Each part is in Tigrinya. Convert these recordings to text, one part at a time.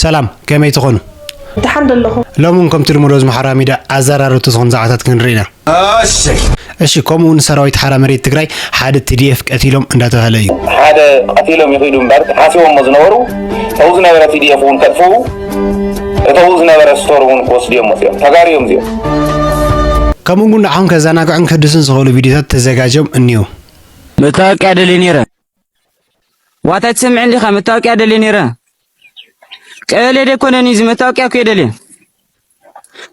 ሰላም፣ ከመይ ትኾኑ? ደሓን ዶ ኣለኹ? ሎሚ እውን ከምቲ ልሙዶ እዚ ማሕበራዊ ሚድያ ኣዘራረብቲ ዝኾኑ ዛዕባታት ክንርኢ ኢና። እሺ። እሺ፣ ከምኡ እውን ሰራዊት ሓራ መሬት ትግራይ ሓደ ቲ ዲ ኤፍ ቀቲሎም እንዳተባህለ እዩ። ሓደ ቀቲሎም ይኽዱ እምበር፣ ሓሲቦሞ ዝነበሩ፣ እተው ዝነበረ ቲ ዲ ኤፍ እውን ከጥፍኡ፣ እተው ዝነበረ ስቶር እውን ክወስዱ እዮም መፅኦም። ተጋሩ እዮም እዚኦም። ከምኡ እውን ንዓኹም ከዘናግዑን ከድስን ዝኽእሉ ቪድዮታት ተዘጋጅዮም እኒዉ። መታወቂያ ደልየ ነይረ። ዋታ ትሰምዕ እንዲኻ? መታወቂያ ደልየ ነይረ። ቀበሌ ደኮነኒ፣ እዚ መታወቂያ እኮ የደልየ።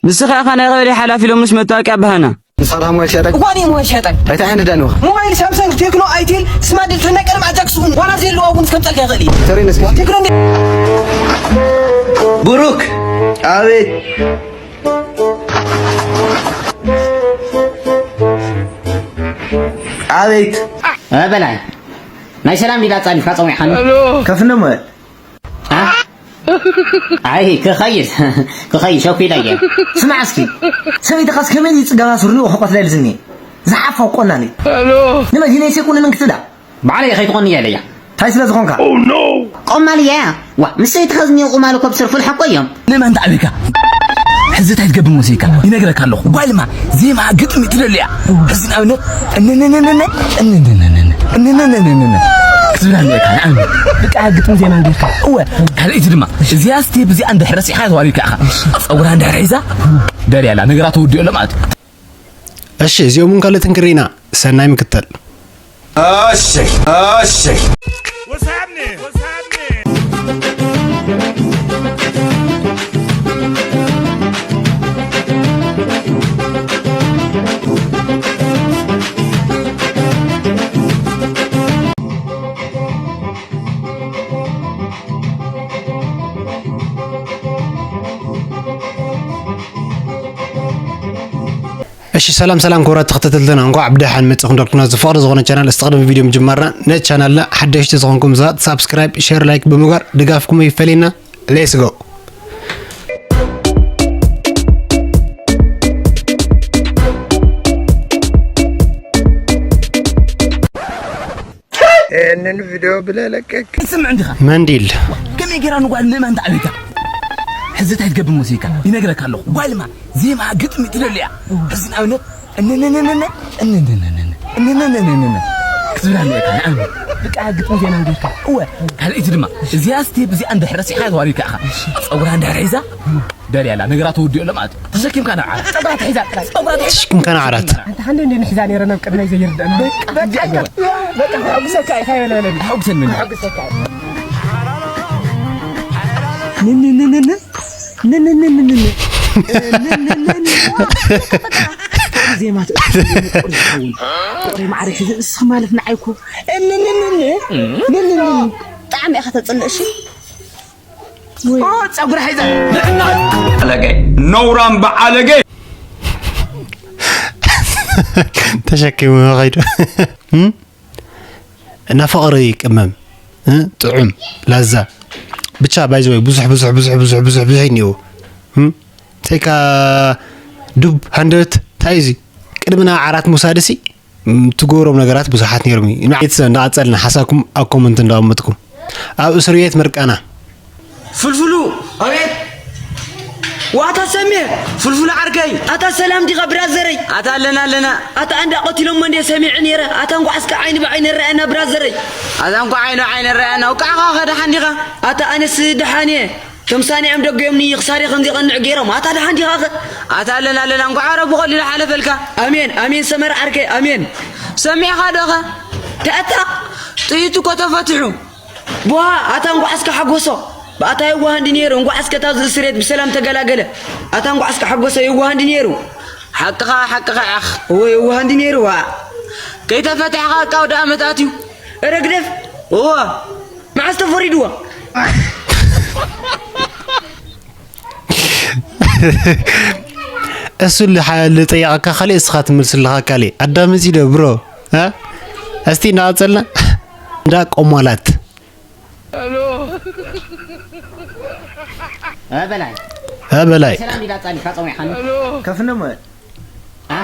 ንስኻ ኢኻ ናይ ቀበሌ ሓላፊ ኢሎምስ መታወቂያ ኣባህና። ንስኻ ሞባይል ሸጠ? እኳ እኔ ሞባይል ሸጠ። እንታይ ዓይነት ዳኒ ኢኻ? ሞባይል ሳምሰንግ፣ ቴክኖ፣ ኣይቴል፣ ስማርት ቴሌፎን፣ ናይ ቀደም ኣጃክስ እውን ዋላ ዘይለዋ እውን እስከምፀልካ ይኽእል እዩ። ተረኝ እስኪ። ቴክኖ እንዴ? ብሩክ፣ ኣቤት። ኣቤት። እ፣ በላይ። ናይ ሰላም ዲላ ጻዲፍካ ጸዊዕካኒ? ከፍነ ሞባይል። አ? ኣይ፣ ክኸይድ፣ ክኸይድ፣ ሸኩ ኢለ እየ። ስማዕ እስኪ፣ ሰበይትኻስ ከመይ እዩ ጽጋባ ሱርኒ ወሕቆት ላይ ልዝኒ? ዝሓፋው ቆናኒ። ንመዲነይ ሴቁኒ ምን ክትዳ? ባዕለይ ከይትኾኒ እየ ኢለያ። እንታይ ስለ ዝኾንካ? ቆማል እየ። ዋ፣ ምስ ሰበይትኻ ዝኒኦ ቁማል እኮ ብስርፉ ልሓቆ እዮም። ንመን ተዓቢርካ? ሕዚ እንታይ ትገብር መሲልካ? ይነግረካ ኣለኹ። ጓልማ ዜማ ግጥሚ ትደልያ። ሕዚ ንኣብነት፣ እነነነነነ፣ እነነነነነ፣ እነነነነነ ክትብላ እኒአካ፣ ንኣብነት። በቃ ግጥሚ ዜማ ጌርካ። እወ፣ ካልኣይቲ ድማ፣ እዚኣ ስቴፕ እዚኣ እንድሕር ረሲዕካ ተዋሪድካ ኢኻ። ጸጉራ እንድሕር ሒዛ፣ ደልያ ኣላ። ነገራ ተወዲኡ ኣሎ ማለት እዩ። እሺ፣ እዚኦም እውን ካልኦትን ክርኢ ኢና። ሰናይ ምክትታል። እሺ፣ እሺ። What's happening? What's happening? እሺ፣ ሰላም ሰላም ክቡራት ተኸታተልትና፣ እንኳዕ ብደሓን መጻኹም። ዳርኩና ዝፍቕሪ ዝኾነ ቻናል፣ እስቲ ቅድሚ ቪድዮ ምጅማርና ነቲ ቻናልና ሓደሽቲ ዝኾንኩም ሰባት ሳብስክራይብ፣ ሼር፣ ላይክ ብምግባር ድጋፍኩም ይፈለየና። Let's go። ይህንን ቪድዮ ብለለቀቅ። ስምዕ እንዲኻ። መንዲል። ከመይ ጌራ ንጓል ምእማን ተዓቢርካ? ሕዚ እንታይ ትገብር መሲልካ? ይነግረካ ኣለኹ። ጓልማ ዜማ ግጥሚ ትደልያ። ሕዚ ንኣብነት፣ እነነነነነ፣ እነነነነነ፣ እነነነነነ ክትብላ እኒአካ፣ ንኣብነት። በቃ ግጥሚ ዜማ ጌርካ። እወ። ካልኣይቲ ድማ፣ እዚኣ ስቴፕ እዚኣ እንድሕር ረሲዕካ ተዋሪድካ ኢኻ። ጸጉራ እንድሕር ሒዛ፣ ደልያ ኣላ፣ ነገራ ተወዲኡ ኣሎ ማለት እዩ። ተሸኪምካ ናብ ዓራት። ጸጉራ ትሒዛ ጥራይ። ጸጉራ ትሒዛ። ተሸኪምካ ናብ ዓራት። ኣንታ ሓንደ እንደ ንሕዛ ነይረ ናብ ቅድመይ ዘይርድአና። በቃ፣ በቃ፣ በቃ፣ በቃ፣ ከሐጉሰካ እየ፣ እንታይ በለ በለኒ። ከሐጉሰኒ። ከሐጉሰካ እየ። ንንንንን፣ ንንንንን፣ ንንንንን። ዜማ ትእክል፣ ፍቕሪ ዝኸውን። ፍቕሪ ማዕረ ሕዚ ንስኺ ማለት ንዓይ እኮ። ንንንንን፣ ንንንን። ብጣዕሚ ኢኻ ተጽልእ፣ እሺ? ኦ፣ ጸጉሪ ሒዛ። ባለጌ፣ ነውራም ባለጌ። ተሸኪሙ ከይዱ። እም? እና ፍቕሪ ቅመም፣ እ? ጥዑም፣ ላዛ። ብቻ፣ by the way፣ ብዙሕ፣ ብዙሕ፣ ብዙሕ፣ ብዙሕ፣ ብዙሕ፣ ብዙሕ እዩ እኒአዎ። እም? ተይካ ዱብ ሃንደበት፣ እንታይ እዩ እዚ? ቅድሚ ናብ ዓራት ምውሳድሲ፣ እም፣ ትገብሮም ነገራት ብዙሓት ነይሮም እዩ። ንዓ-፣ ቤተሰብ እንዳቐጸልና ሓሳብኩም ኣብ ኮመንት እንዳቐመጥኩም። ኣብ እስር ቤት ምርቃና። ፍልፍሉ! ኣቤት! ዋታ ሰሜ! ፍልፍሉ ዓርከይ! ኣታ ሰላም ዲኻ ብራዘረይ? ኣታ ኣለና ኣለና። ኣታ ኣንዳ ቀቲሎሞ እንዴ ሰሚዐ ነይረ። ኣታ እንኳዕ እስከ ዓይኒ ብዓይኒ ረኣየና ብራዘረይ። ኣታ እንኳዕ ዓይኒ ብዓይኒ ረኣየና። ውቃዕኻ ኸ ደሓን ዲኻ? ኣታ ኣነስ ደሓን እየ። ቶም ሳኒዖም ደገዮም ንይ ክሳሪ ከም ዚቐንዕ ገይሮም። ኣታ ደሓን ዲኻ ኸ? ኣታ ኣለና ኣለና። እንኳዕ ኧረ ብቐሊሉ ሓለፈልካ። ኣሜን ኣሜን ሰመረ ዓርከይ ኣሜን። ሰሚዕኻ ዶ ኸ? ተኣታ ጥይቱ እኮ ተፈትሑ። ቡሃ፣ ኣታ እንኳዕ እስከ ሓጎሶ። ብኣታ የዋህ እንዲ ነይሩ፣ እንኳዕ እስከ ታብዚ እስሬት ብሰላም ተገላገለ። ኣታ እንኳዕ እስከ ሓጎሶ የዋህ እንዲ ነይሩ። ሓቅኻ፣ ሓቅኻ ዓኽ። እወ፣ የዋህ እንዲ ነይሩ፣ ዋ። ከይተፈትሕኻ እቃው ደኣ መትኣት እዩ። እረ ግደፍ። እወ። መዓስ ተፈሪድዎ? እሱ ልሓ-፣ ልጠይቐካ ካልእ፣ እስኻ ትምልስልኻ ካልእ። ኣዳምጺ ዶ ብሮ? እ? እስቲ እናቐጸልና እንዳ ቆማላት። እ በላይ። እ በላይ። ሰላም ኢላ ጻኒካ ጸዊዕካኒ። ከፍነ ሞ-፣ እ?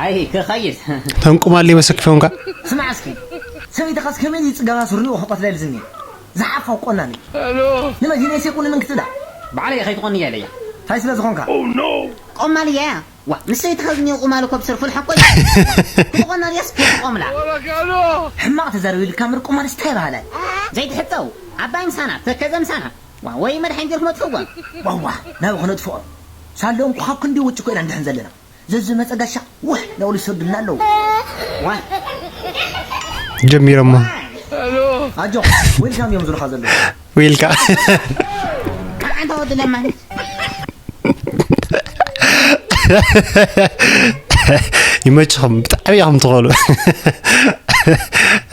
ኣይ፣ ክኸይድ። ተንቁማሊ መሰክፈውንካ። ስማዕ እስኪ፣ ሰበይትኻስ ከመይ እዩ ጽጋባ ሱርኒ ወሕቆት ላይ ልዝኒ? ዝሓፋው ቆናኒ። ንመዚ ነይሰ ቁኒ ምን ክትብላ? ባዕለይ ከይትቆንያ ኢለያ። እንታይ ስለ ዝኾንካ? ቆማል እያ። ዋ፣ ምስ ሰይትኻ ዝኒኦ ቁማል እኮ ብስርፉ ልሓቆ እዩ። ክትቆና ድያስ ክትቆምላ? ሕማቕ ተዛረቢ ኢልካ ምር ቁማል ስታይ ባህለ። ዘይትሕጸው፣ ዓባይ ምሳና፣ ተከዘ ምሳና። ዋ፣ ወይ መድሓኒት ጌርኩም ኣጥፍእዋ። ዋዋ፣ ናብ ክነጥፍኦ። ሳሎም ካብ ክንዲ ውጭ ኮይና እንድሕን ዘለና። ዘዝመጸ ጋሻ፣ ውሕ፣ ናብኡ ይሰዱልና ኣለዉ። ዋ። ጀሚሮሞ። ኣጆ፣ ዌልካም እዮም ዝብሉኻ ዘለዉ። ዌልካ። ኣንታ ወዲ ለማን። ይመችኹም፣ ብጣዕሚ ኢኹም ትኸሉ።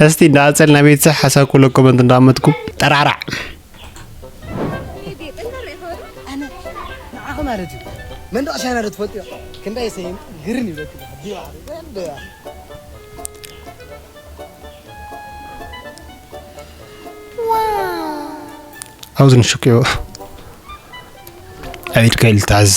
እስቲ እንዳቐጸልና ቤተሰብ ሓሳብ ኩሎ ኮመንት እንዳቐመጥኩም ጠራዕራዕ። ኣነ ንዓኺ ማለት እዩ። መንደቕ ሻይና ዶ ትፈልጥዮ? ክንደይ ሰይም ግርም ይብለኪ። ዲባ፣ ወንደ። ኣብዚ ንሽክዮ። ኣብ ኢድካ ኢሉ ተዓዝ።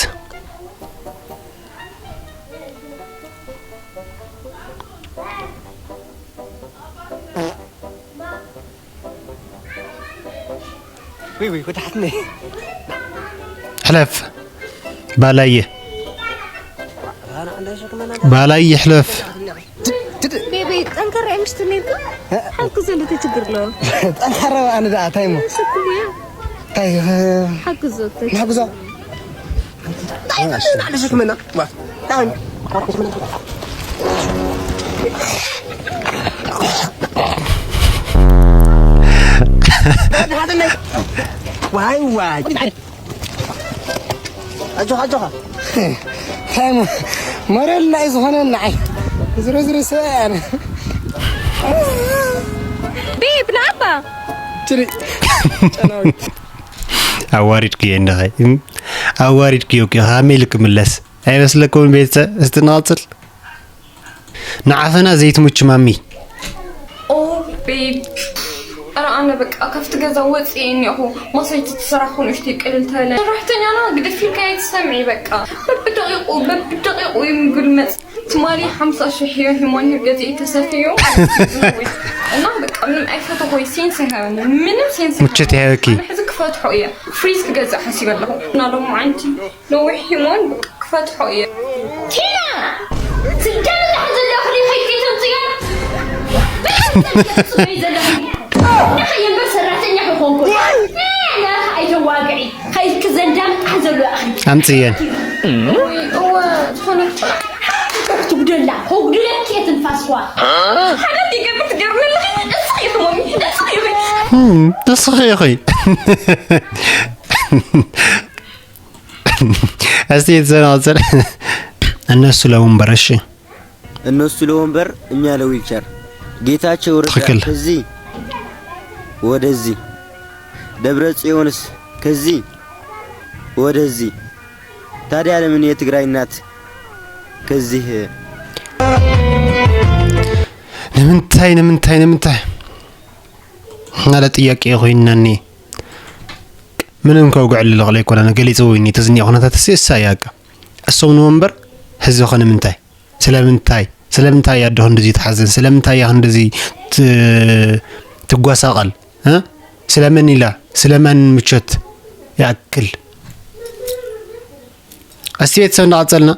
ወይ ወይ ወደ ሓትነ። ሕለፍ። ባላየ። ባላየ ሕለፍ። ቤቢ፣ ጠንከር ኣይምሽ ትኔልኩ። ሓልኩ ዘሎ ችግር ኣሎ። ጠንካራ ኣነ ደኣ፣ እንታይ እሞ? ሽኩም እያ። እንታይ፣ እ፣ ሓግዞ፣ ንሓግዞ? እንታይ፣ እንታይ፣ እንታይ፣ ሽክመና? ዋ፣ እንታይ? ዋይ፣ ዋይ። ኣጆኻ፣ ኣጆኻ። እንታይ ሞ-፣ መረልና እዩ ዝኾነ ንዓይ። ዝሮ ዝሮ ሰብ ኣነ። ቤብ፣ ንኣባ። ችሪ። ጨናዊ። ኣዋሪድክዮ እንድኸ። እም? ኣዋሪድክዮ እኮ፣ ከመይ ኢሉ ክምለስ? ኣይመስለኩምን ቤተሰብ? እስቲ ንቐጽል። ንዓፈና ዘይትምቹ ማሚ። ኦ ቤብ፣ ኧረ ኣነ በቃ ካብቲ ገዛ ወፅየ እኒኹ። ማሰይቲ ትስራሕ ንእሽተይ ቅልል ተለ። ሰራሕተኛና ግደፊ ኢልካ ኣይትሰምዒ በቃ። በብደቂቁ፣ በብደቂቁ እዩ ምግቢ መፅ። ትማሊ ሓምሳ ሽሕ እዮ ሂሞን ሂር ገዚኤ ተሰፍዮ። እና በቃ ምንም ኣይፈተኹ ወይ ሴንስ ኣይሃበኒ። ምንም ሴንስ ኣይሃበኒ። ምቾት ይሃበኪ። ኣነ ሕዚ ክፈትሖ እየ። ፍሪዝ ክገዝእ ሓሲበ ኣለኹ። እና ሎማዓንቲ ነዊሕ ሂሞን ክፈትሖ እየ። ቲና! ስደት ዘለኹ ከይከይተምፅዮ? በይ ዘለኺ። ንኸይ እምበር ሰራሕተኛ ክኾንኩ። ንኻ ኣይተዋግዒ። ከይክ ዘንዳምጣ ዘሎ ኣኽሊ። ኣምፅየን። እወ፣ ዝኾነ ትጉደላ። ከጉድለኪ እየ ትንፋስኳ። ሓደ ይገብር ትገርሚ ኣለኺ። እስኺ ኢኺ ሞሚ። እስኺ ኢኺ። እም፣ እስኺ ኢኺ። እስቲ የተዘናዘለ እነሱ ለወንበር፣ እሺ። እነሱ ለወንበር፣ እኛ ለዊልቸር። ጌታቸው ረዳ ትክክል። ከዚህ ወደዚህ፣ ደብረ ጽዮንስ ከዚህ ወደዚህ። ታዲያ ለምን የትግራይ እናት ከዚህ? ንምንታይ፣ ንምንታይ፣ ንምንታይ? እናለ ጥያቄ ኮይንናኒ። ምንም ከውግዐሉ ልኽእል ኣይኮነን። ገሊጽዎ እኒ ተዝኒኦ ኩነታት እሲ እሳ እያ በቃ። እሶም ንወንበር ህዝቢ ኸ ንምንታይ? ስለምንታይ? ስለምንታይ እያ ኣዶ ክንድዚ ትሓዝን? ስለምንታይ እያ ክንድዚ ት-፣ ትጓሳቐል? እ? ስለመን ኢላ? ስለመን ምቾት ይኣክል? እስቲ ቤተሰብ እንዳቐጸልና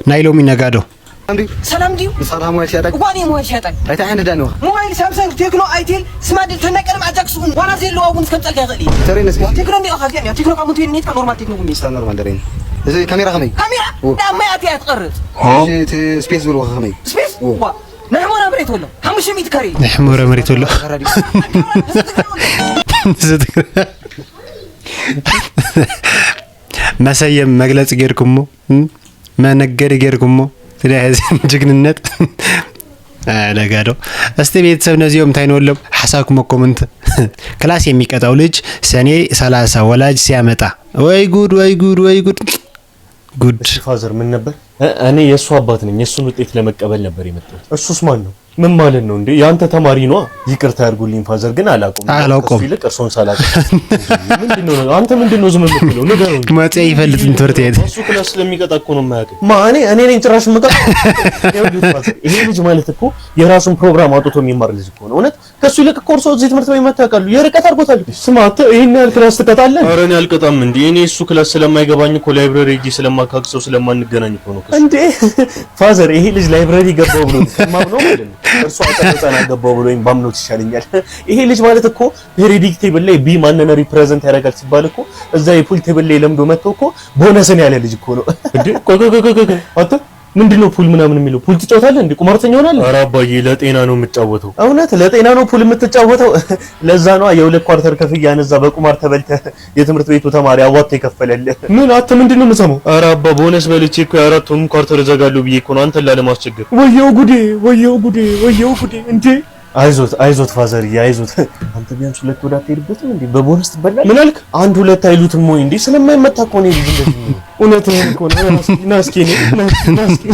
ናይ ሎሚ ነጋዶ። ሰላም ድዩ? ሰላም ድዩ? ንስኻ ሞባይል ሸያጣይ? እዋን እየ ሞባይል ሸያጣይ። ኣይታ ሓንቲ ዳኒ ወኻ? ሞባይል ሳምሰንግ፣ ቴክኖ፣ ኣይቴል፣ ስማድል፣ ተናይ ቀደም ኣጃክስ እውን ዋላ ዘየለዋ እውን ከምፀልካ ይኽእል እዩ። ተረይ ነስኪ። ቴክኖ እንዲኦ ካብ እዚኣ እያ። ቴክኖ ካብ ሙንቴን ኔትካ ኖርማል ቴክኖ እውን እዩ። ስታ ኖርማል ደረይ። እዚ ካሜራ ከመይ? ካሜራ? ኦ። ናብ ማይ ኣትያ ትቐርብ። ኦ። እዚ እቲ ስፔስ ዝብልዎ ከመይ? ስፔስ? ኦ። ዋ። ናይ ሕሞራ መሬት ወሎ። ሓሙሽተ ሚእቲ ካሬ። ናይ ሕሞራ መሬት ወሎ። እዚ ትግራይ ወሎ። እዚ ትግራይ። መሰየም መግለጺ ጌርኩሞ፣ እም? መነገሪ ጌርኩሞ፣ ስለ ህዝብ ጅግንነት። አ፣ ነጋዶ። እስቲ ቤተሰብ ነዚኦም እንታይ ንበሎም? ሓሳብኩም ኮመንት። ክላስ የሚቀጣው ልጅ ሰኔ ሰላሳ ወላጅ ሲያመጣ። ወይ ጉድ፣ ወይ ጉድ፣ ወይ ጉድ። ጉድ። እሺ ፋዘር ምን ነበር? እ፣ እኔ የእሱ አባት ነኝ። የእሱን ውጤት ለመቀበል ነበር የመጣሁት። እሱስ ማን ነው? ምን ማለት ነው እንዴ? ያንተ ተማሪ ነዋ። ይቅርታ ያርጉልኝ ፋዘር፣ ግን አላውቀውም። አላውቀውም። ከሱ ይልቅ እርሶን ሳላውቅ። ምንድን ነው አንተ ምንድን ነው ዝም የምትለው? ንገረው እንጂ። መቼ ይፈልጥ ትምህርት ቤት? እሱ ክላስ ስለሚቀጣ እኮ ነው የማያውቀኝ። ማ እኔ እኔ ነኝ ጭራሽ የምቀጣው? ይኸውልህ ፋዘር፣ ይሄ ልጅ ማለት እኮ የራሱን ፕሮግራም አውጥቶ የሚማር ልጅ እኮ ነው። እውነት ከሱ ይልቅ እኮ እርሶ እዚህ ትምህርት ቤት መጥተው ያውቃሉ? የርቀት አድርጎታል። ስማ አንተ ይሄን ያህል ክላስ ትቀጣለህ? ኧረ እኔ አልቀጣም እንዴ። እኔ እሱ ክላስ ስለማይገባኝ እኮ ላይብረሪ ሄጄ ስለማካክሰው ስለማንገናኝ እኮ ነው። እንዴ ፋዘር፣ ይሄ ልጅ ላይብረሪ ገባው ብሎ ከማምነው ማለት ነው። እርሱ አቀጣጣና ገባው ብሎ ባምኖት ይሻለኛል። ይሄ ልጅ ማለት እኮ ፔሪዮዲክ ቴብል ላይ ቢ ማንን ሪፕሬዘንት ያደርጋል ሲባል እኮ እዛ የፑል ቴብል ላይ ለምዶ መጥቶ እኮ ቦነስን ያለ ልጅ እኮ ነው። እንዴ ቆይ ቆይ ቆይ ቆይ ቆይ፣ አንተ ምንድን ነው ፑል ምናምን የሚለው? ፑል ትጫወታለህ እንዴ? ቁማርተኛ ሆናለህ? ኧረ አባዬ ለጤና ነው የምጫወተው። እውነት ለጤና ነው ፑል የምትጫወተው? ለዛ ነዋ የሁለት ኳርተር ክፍያን እዛ በቁማር ተበልተህ የትምህርት ቤቱ ተማሪ አዋጥቶ የከፈለልህ። ምን አተ ምንድን ነው የምሰማው? ኧረ አባ ቦነስ በልቼ እኮ የአራቱንም ኳርተር እዘጋለሁ ብዬ እኮ ነው አንተን ላለማስቸገር። ወየው ጉዴ፣ ወየው ጉዴ፣ ወየው ጉዴ። እንዴ አይዞት አይዞት ፋዘርዬ አይዞት። አንተ ቢያንስ ሁለት ወደ አትሄድበትም እንዴ? በቦነስ ትበላለህ። ምን አልክ? አንድ ሁለት አይሉትም ወይ እንዴ? ስለማይመታ እኮ ነው ይሄ ልጅ እንደዚህ የሚሆነው። እውነትህን እኮ ነው። ና እስኪ፣ ና እስኪ፣ ና እስኪ፣ ና እስኪ።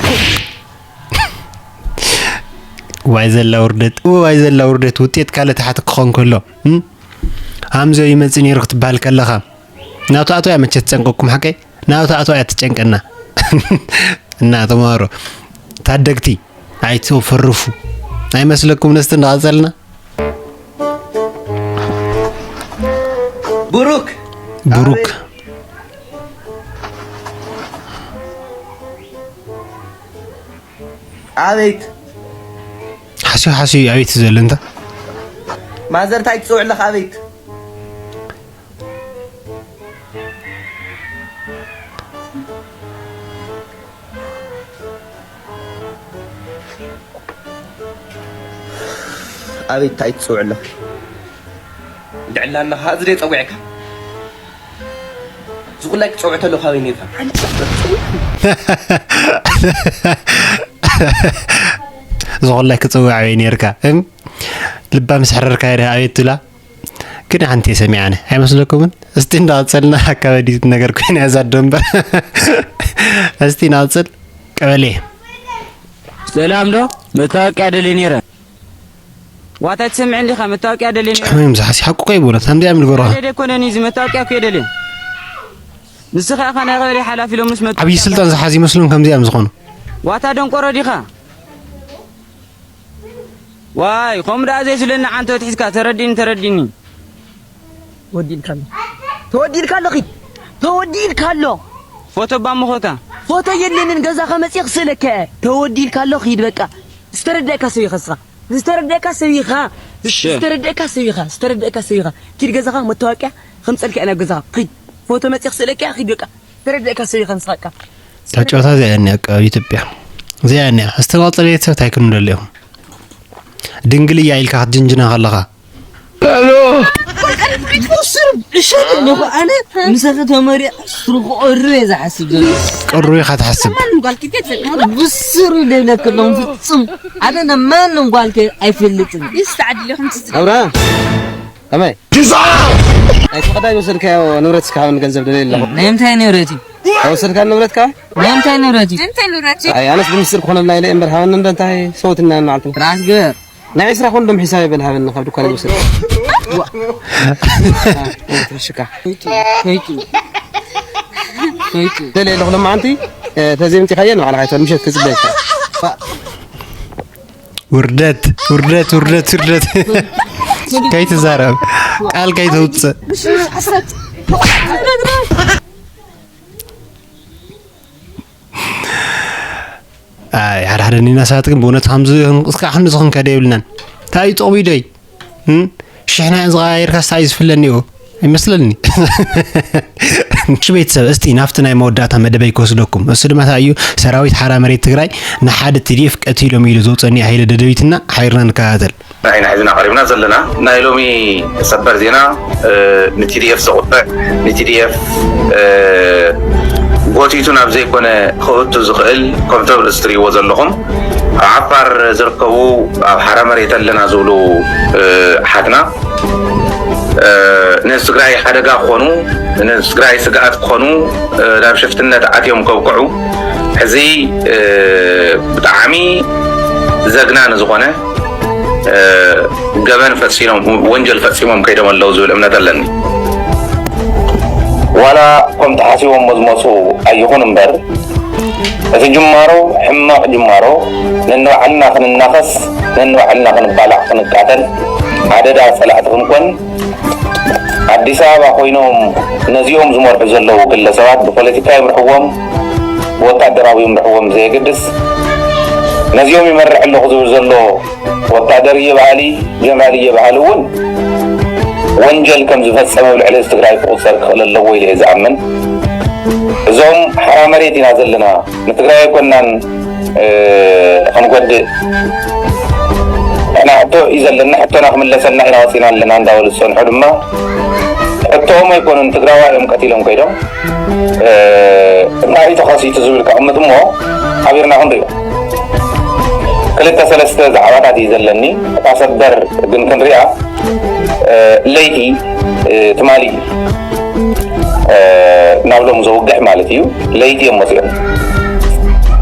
ዋይ ዘላ ውርደት፣ ዋይ ዘላ ውርደት። ውጤት ካለ ታሕቲ ክኾን ከሎ፣ እም? ሃምዘ ይመጽእ ነይሩ ክትበሃል ከለኻ፣ ናብቲ ኣቶ እያ መቸ ትጨንቀኩም ሓቀይ? ናብቲ ኣቶ እያ ትጨንቀና። እና ተማሃሮ፣ ታደግቲ፣ ኣይትፈርፉ። ኣይመስለኩም ነስቲ እንዳቐጸልና? ብሩክ! ብሩክ። ኣቤት! ሓስዩ ሓስዩ ኣቤት እዩ ዘሎ እንታ። ማዘር እንታይ ትጽውዕ ኣለኻ ኣቤት? ኣቤት እንታይ ትጽውዕ ኣለኻ? እንድዕላ ኣለኻ፣ እዚ ዶ ጸዊዕካ? እዚ ኩላይ ክጸውዕ ተሎ ካበይ ነይርካ? እዚ ኩላይ ክጸውዕ ኣበይ ነይርካ? እም? ልባ ምስ ሕረርካ ይርህ ኣቤት ትብላ? ግን ሓንቲ እየ ሰሚዓነ። ኣይመስለኩምን? እስቲ እንዳቐጸልና ኣካባቢ ነገር ኮይና እያ እዛ ኣዶ እምበር። እስቲ ንቐጽል። ቀበሌ። ሰላም ዶ? መታወቂያ ደልየ ነይረ። ዋታ ትሰምዕኒ ዲኻ? መታወቂያ ደልየ ነይረ። ጭሕሞይ ምሳሕ ሓቁ እኮ ይብሎ። ከምዚ እዮም ዝገብሩኻ። ደልየ ኣይኮነን፣ እዚ መታወቂያ እኮ የደልየን። ንስኻ ኢኻ ናይ ቀበሌ ሓላፊ ኢሎም ምስ መጡ። ዓብዪ ስልጣን ዝሓዝ ይመስሉን ከምዚ እዮም ዝኾኑ። ዋታ ደንቆሮ ዲኻ? ዋይ፣ ከምኡ ደኣ ዘይስለኒ ዓንተት ሒዝካ፣ ተረዲኒ፣ ተረዲኒ። ተወዲልካ ኣሎ። ተወዲልካ ኣሎ፣ ኺድ። ተወዲልካ ኣሎ። ፎቶ እባ እሞ ኾታ። ፎቶ የለንን፣ ገዛኻ መጺኤ ክስእለካ እየ። ተወዲልካ ኣሎ፣ ኺድ በቃ። ዝተረደእካ ሰብ ኢኻ ንስኻ። ዝተረደእካ ሰብ ኢኻ። እሺ። ዝተረደእካ ሰብ ኢኻ። ዝተረደእካ ሰብ ኢኻ። ኪድ ገዛኻ መታወቂያ ከምጸልካ እየ ናብ ገዛኻ። ኺድ። ፎቶ መጺኤ ክስእለካ እየ፣ ኺድ በቃ። ዝተረደእካ ሰብ ኢኻ ንስኻ በቃ። እታ ጨዋታ እዚኣ እያ እኒኣ፣ ኣብ ኢትዮጵያ። እዚኣ እያ እኒኣ። ዝተቐጸለ ቤተሰብ እንታይ ክንደሊ ኢኹም? ድንግል እያ ኢልካ ክትጅንጅና ከለኻ። ብስሩ፣ እሸት ኣለኹ ኣነ፣ ምሳኺ ተመሪዐ ስሩ ክቐሩ እየ ዝሓስብ ዘሎ። ቀሩ ኢኻ ትሓስብ። ማንም ጓል ኪድ ከይትፈልጥ። ብስሩ ደብለክ ኣለኹም ፍጹም። ኣነ ናብ ማንም ጓል ከ-፣ ኣይፈልጥን። ይስተዓድል ኢኹም ትዝ-፣ ኣብርሃም፣ ከመይ? ግዛ! ናይቲ ቀዳይ ወሰድካዮ ንብረት እስካብ ገንዘብ ደለየ ኣለኹ። ናይ ምንታይ ንብረት እዩ? ናይ ወሰድካ ንብረት ከ? ናይ ምንታይ ንብረት እዩ? እንታይ ንብረት እዩ? ኣይ፣ ኣነስ ብምስጢር ክኾነልና ኢለ እምበር ሃበኒ እንዶ እንታይ ሰውትና ንዓልቲ። ስርዓት ግበር። ናይ ዕስራ ኮንዶም ሒሳብ ይበል ሃበኒ ካብ ድኳን ይወስድ። ዋ። አ፣ ትርሽካ። ከይቱ፣ ከይቱ። ከይቱ። ደለ ኣለኹ ለማዓንቲ፣ እ፣ ተዘይምፂኻዮ ንባዕልኻ ኣይትበል፣ ምሸት ክፅበየካ። ውርደት፣ ውርደት፣ ውርደት፣ ውርደት። ከይትዛረብ፣ ቃል ከይተውፅእ። ኣይ፣ ሓደ ሓደ እኒና ሰባት ግን ብእውነት ከምዚ እስካዕ ክንዲ ዝኽንከደ የብልናን። እንታይ እዩ ጥቕሚ ዶይ? እም? ሽሕና ዝቐያየርካ ስታይ ዝፍለኒ እዩ። ኣይመስለኒ። እሺ ቤተሰብ፣ እስቲ ናብቲ ናይ መወዳእታ መደበይ ክወስደኩም። እሱ ድማ እንታይ እዩ? ሰራዊት ሓራ መሬት ትግራይ ንሓደ ቲ ዲ ኤፍ ቀቲሎም ኢሉ ዘውፀኒ ሃይለ ደደቢትና ሓቢርና ንከታተል። ንዓይና ሒዝና ቀሪብና ዘለና ናይ ሎሚ ሰበር ዜና፣ እ፣ ን ቲ ዲ ኤፍ ዘቑጥዕ፣ ን ቲ ዲ ኤፍ፣ እ፣ ጎቲቱ ናብ ዘይኮነ ክእቱ ዝኽእል፣ ከምቶም ርእሲ ትርእይዎ ዘለኹም፣ ኣብ ዓፋር ዝርከቡ፣ ኣብ ሓራ መሬት ኣለና ዝብሉ፣ እ፣ ኣሓትና፣ እ፣ ንህዝቢ ትግራይ ሓደጋ ክኾኑ፣ ንህዝቢ ትግራይ ስግኣት ክኾኑ፣ እ፣ ናብ ሽፍትነት ኣትዮም ከብቅዑ፣ ሕዚ፣ እ፣ ብጣዕሚ ዘግናኒ ዝኾነ፣ ገበን ፈፂሞም፣ ወንጀል ፈፂሞም ከይዶም ኣለዉ ዝብል እምነት ኣለኒ። ዋላ ከም ተሓሲቦም መዝመፁ ኣይኹን እምበር፣ እቲ ጅማሮ ሕማቕ ጅማሮ፣ ነንባዕልና ክንናኸስ፣ ነንባዕልና ክንባላዕ፣ ክንቃተል፣ ኣደዳ ፀላእቲ ክንኮን፣ ኣዲስ ኣበባ ኮይኖም ነዚኦም ዝመርሑ ዘለዉ ግለሰባት፣ ብፖለቲካ ይምርሕዎም፣ ብወታደራዊ ይምርሕዎም ብዘየገድስ፣ ነዚኦም ይመርሕ ኣለኹ ዝብል ዘሎ ወታደር እየ በሃሊ፣ ጀነራል እየ በሃሊ እውን ወንጀል ከም ዝፈጸመ ኣብ ልዕሊ ህዝቢ ትግራይ ክቑጸር ክኽእል ኣለዎ ኢለ እየ ዝኣምን። እዞም ሓራ መሬት ኢና ዘለና፣ ንትግራይ ኣይኮናን፣ እ፣ ክንጎድእ፣ ንሕና ሕቶ እዩ ዘለና፣ ሕቶና ክምለሰልና ኢና ወፂና ኣለና እንዳበሉ ዝፀንሑ ድማ ሕቶኦም ኣይኮኑን፣ ትግራዋይ እዮም ቀቲሎም ከይዶም። እ፣ እንታይ እዩ ተኸሲቱ ዝብል ከቕምጥ እሞ ሓቢርና ክንሪኦ። ክልተ ሰለስተ ዛዕባታት እዩ ዘለኒ። እታ ሰበር ግን ክንሪኣ፣ እ፣ ለይቲ፣ እ፣ ትማሊ፣ እ፣ ናብ ሎም ዘውግሕ ማለት እዩ። ለይቲ እዮም መፂኦም።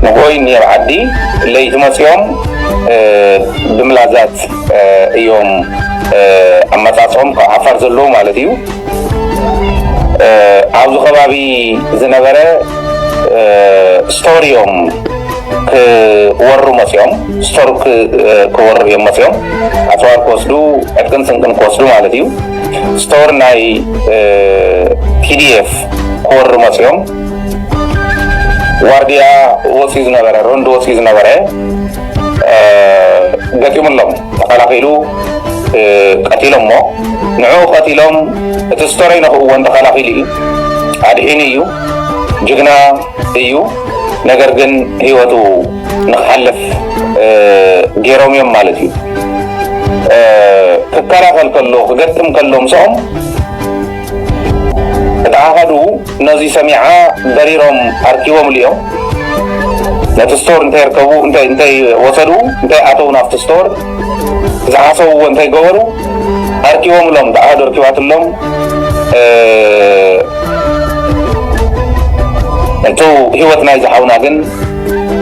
ንጎይ እኒኦ ዓዲ ለይቲ መፂኦም፣ እ፣ ብምላዛት፣ እ፣ እዮም፣ እ፣ ኣመፃፅኦም ካብ ዓፋር ዘለዉ ማለት እዩ። እ፣ ኣብዚ ከባቢ ዝነበረ፣ እ፣ ስቶር እዮም ክወሩ መፂኦም። ስቶር ክ-፣ እ፣ ክወሩ እዮም መፂኦም። ኣፅዋር ክወስዱ፣ ዕጥቅን ስንቅን ክወስዱ ማለት እዩ። ስቶር ናይ፣ እ፣ ቲ ዲ ኤፍ ክወሩ መፂኦም። ዋርድያ ወፂኡ ዝነበረ፣ ሮንዶ ወፂኡ ዝነበረ፣ እ፣ ገጢሙሎም፣ ተኸላኺሉ፣ እ፣ ቀቲሎሞ። ንዕኡ ቀቲሎም፣ እቲ ስቶር ኣይነኽእዎን፣ ተኸላኺሉ እዩ፣ ኣድሒኑ እዩ፣ ጅግና እዩ። ነገር ግን ህይወቱ ንኽሓልፍ፣ እ፣ ገይሮም እዮም ማለት እዩ። እ፣ ክከላኸል ከሎ፣ ክገጥም ከሎ ምስኦም፣ እታ ኣሃዱ ነዚ ሰሚዓ በሪሮም ኣርኪቦምሉ እዮም። ነቲ ስቶር እንተይርከቡ፣ እንተ-፣ እንተይወሰዱ፣ እንተይኣተዉ ናብቲ ስቶር፣ ዝሓሰብዎ እንተይገበሩ፣ ኣርኪቦምሎም፣ እታ ኣሃዱ ኣርኪባትሎም፣ እ፣ እቱ ህይወት ናይዚ ሓውና ግን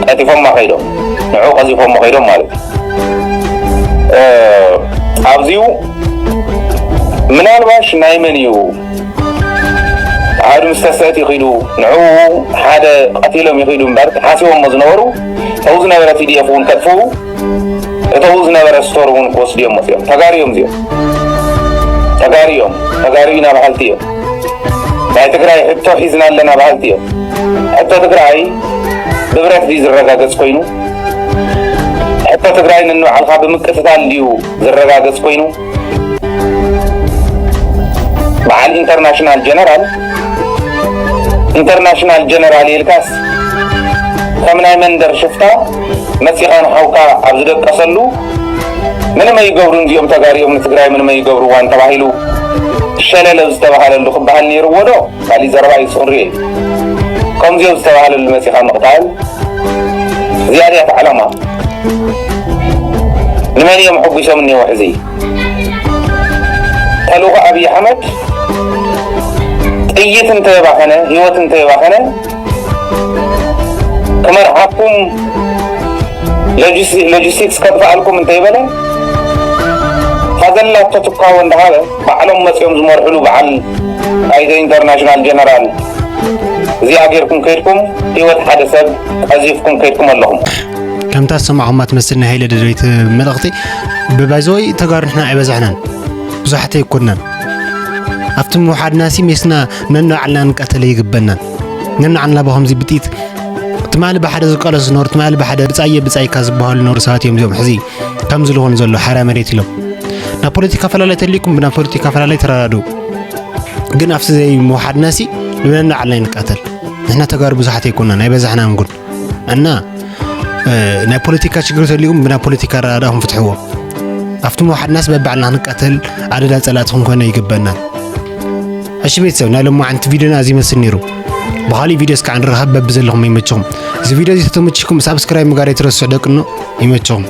ቀጢፎማ ከይዶም፣ ንዑ ቀዚፎሞ ከይዶም ማለት እዩ። እ፣ ኣብዚኡ ምናልባሽ ናይ መን እዩ? ኣሃዱ ምስ ተስዕት ይኺዱ፣ ንዕኡ ሓደ ቀቲሎም ይኺዱ እምበር፣ ተሓሲቦሞ ዝነበሩ፣ እተው ዝነበረ ቲ ዲ ኤፍ እውን ከጥፍኡ፣ እተው ዝነበረ ስቶር እውን ክወስዱ እዮም መፅኦም። ተጋሩ እዮም እዚኦም። ተጋሩ እዮም። ተጋሩ ኢና በሃልቲ እዮም። ናይ ትግራይ ሕቶ ሒዝና ኣለና በሃልቲ እዮም። ሕቶ ትግራይ ብብረት ድዩ ዝረጋገፅ ኮይኑ? ሕቶ ትግራይ ንንባዕልኻ ብምቅትታል ድዩ ዝረጋገፅ ኮይኑ? በዓል ኢንተርናሽናል ጀነራል፣ ኢንተርናሽናል ጀነራል ኢልካስ ከም ናይ መንደር ሽፍታ መፂኻ ንሓውካ ኣብ ዝደቀሰሉ፣ ምንም ኣይገብሩን እዚኦም ተጋሩ እዮም፣ ንትግራይ ምንም ኣይገብርዋን ተባሂሉ ሸለል ኣብ ዝተባሃለሉ ክበሃል ነይርዎ ዶ? ካሊእ ዘረባ እዩ፣ ንሱ ክንሪኦ እዩ። ከምዚኦም ዝተባሃለሉ መፂኻ ምቕታል፣ እዚኣ ድያ እቲ ዓላማ? ንመን እዮም ኣሐጒሶም እኒአው ሕዚ? ተልእኾ ኣብይ ኣሕመድ ጥይት እንተየባኸነ፣ ህይወት እንተየባኸነ፣ ክመርሓኩም፣ ሎጂስቲ-፣ ሎጂስቲክስ ከጥፍኣልኩም እንተይበለ፣ እታ ዘላቶ ትካቦ እንዳሃበ፣ ባዕሎም መፂኦም ዝመርሕሉ በዓል ናይዘ ኢንተርናሽናል ጀነራል፣ እዚኣ ጌርኩም ከይድኩም፣ ህይወት ሓደ ሰብ ቀዚፍኩም ከይድኩም ኣለኹም። ከምታ ዝሰማዕኹማ ትመስል ናይ ሃይለ ደደቢት መልእኽቲ፣ ብባይዘወይ ተጋሩ ንሕና ኣይበዛሕናን፣ ብዙሓት ኣይኮንናን። ኣብቲ ምውሓድናሲ ሜስና ነንባዕልና ንቃተል ኣይግበናን። ነንባዕልና ብኸምዚ ብጥይት፣ ትማሊ ብሓደ ዝቃለሱ ዝነበሩ፣ ትማሊ ብሓደ ብጻየ ብጻይካ ዝበሃሉ ዝነበሩ ሰባት እዮም እዚኦም ሕዚ ከምዚ ዝኾኑ ዘሎ ሓራ መሬት ኢሎም። ናብ ፖለቲካ ኣፈላላይ ተልይኩም ብናብ ፖለቲካ ኣፈላላይ ተረዳድኡ። ግን ኣብቲ ዘይምውሓድናሲ ንነንባዕልና ንቃተል። ንሕና ተጋሩ ብዙሓት ኣይኮንናን፣ ኣይበዛሕናን ግን። እና፣ እ፣ ናይ ፖለቲካ ሽግር ተልዩኩም ብናይ ፖለቲካ ኣረዳድኣኹም ፍትሕዎ። ኣብቲ ምውሓድናስ በባዕልና ክንቃተል ኣደዳ ጸላእቲ ክንኮነ ኣይግበናን። እሺ ቤተሰብ፣ ናይ ሎማዓንቲ ቪድዮና እዚ ይመስል ነይሩ። ብኻሊእ ቪድዮ እስካዕ ንራኸብ፣ በብዘለኹም ይመችኹም። እዚ ቪድዮ እዚ ተተመችኩም ሳብስክራይብ ምግባር ኣይትረስዑ ደቅኖ፣ ይመችኹም።